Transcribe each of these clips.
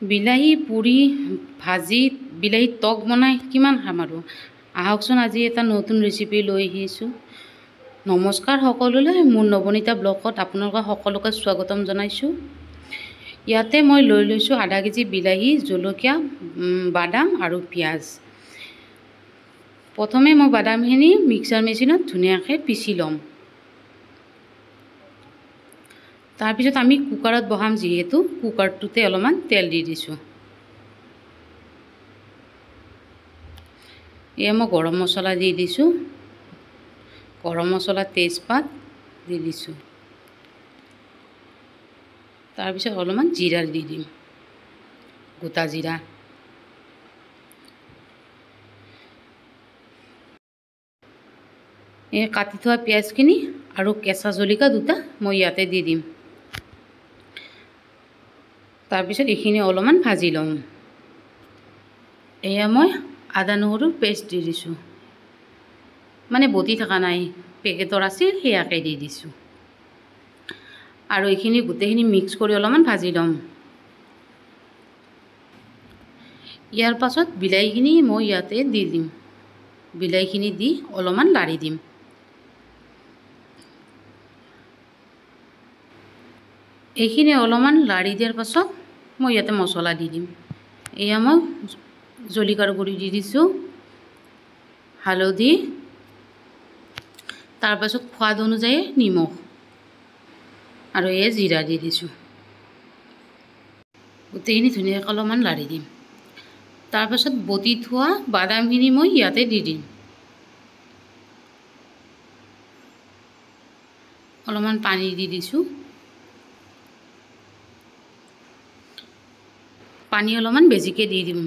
বিলাহী পুৰি ভাজি বিলাহী টক বনাই কিমান খাম আৰু। আহকচোন আজি এটা নতুন ৰেচিপি লৈ আহিছোঁ। নমস্কাৰ সকলোলৈ, মোৰ নৱনীতা ব্লগত আপোনালোকক সকলোকে স্বাগতম জনাইছোঁ। ইয়াতে মই লৈ লৈছোঁ আধা কেজি বিলাহী, জলকীয়া, বাদাম আৰু পিঁয়াজ। প্ৰথমে মই বাদামখিনি মিক্সাৰ মেচিনত ধুনীয়াকৈ পিচি ল'ম। তাৰপিছত আমি কুকাৰত বহাম, যিহেতু কুকাৰটোতে অলপমান তেল দি দিছোঁ। এয়া মই গৰম মছলা দি দিছোঁ, গৰম মছলা, তেজপাত দি দিছোঁ। তাৰপিছত অলপমান জিৰা দি দিম, গোটা জিৰা। এই কাটি থোৱা পিঁয়াজখিনি আৰু কেঁচা জলকীয়া দুটা মই ইয়াতে দি দিম। তাৰপিছত এইখিনি অলপমান ভাজি ল'ম। এয়া মই আদা নহৰুৰ পেষ্ট দি দিছোঁ, মানে বটি থকা নাই, পেকেটৰ আছিল সেয়াকে দি দিছোঁ। আৰু এইখিনি গোটেইখিনি মিক্স কৰি অলপমান ভাজি ল'ম। ইয়াৰ পাছত বিলাহীখিনি মই ইয়াতে দি দিম। বিলাহীখিনি দি অলপমান লাৰি দিম। এইখিনি অলপমান লাৰি দিয়াৰ পাছত মই ইয়াতে মছলা দি দিম। এয়া মই জলকীয়াৰ গুড়ি দি দিছোঁ, হালধি, তাৰপাছত সোৱাদ অনুযায়ী নিমখ আৰু এয়া জিৰা দি দিছোঁ। গোটেইখিনি ধুনীয়াকৈ অলপমান লাৰি দিম। তাৰপাছত বটি থোৱা বাদামখিনি মই ইয়াতে দি দিম। অলপমান পানী দি দিছোঁ। পানী অলপমান বেছিকৈ দি দিম,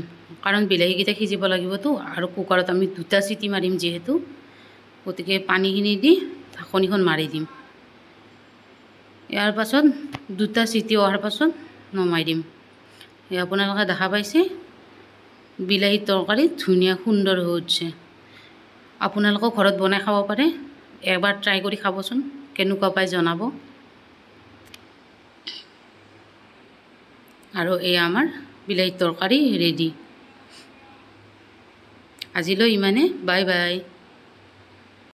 কাৰণ বিলাহীকেইটা সিজিব লাগিবতো, আৰু কুকাৰত আমি দুটা চিটি মাৰিম যিহেতু, গতিকে পানীখিনি দি ঢাকনিখন মাৰি দিম। ইয়াৰ পাছত দুটা চিটি অহাৰ পাছত নমাই দিম। এই আপোনালোকে দেখা পাইছে বিলাহীৰ তৰকাৰী ধুনীয়া সুন্দৰ হৈ উঠছে। আপোনালোকেও ঘৰত বনাই খাব পাৰে, এবাৰ ট্ৰাই কৰি খাবচোন, কেনেকুৱা পায় জনাব। আৰু এয়া আমাৰ বিলাহীৰ তৰকাৰী ৰেডি। আজিলৈ ইমানে, বাই বাই।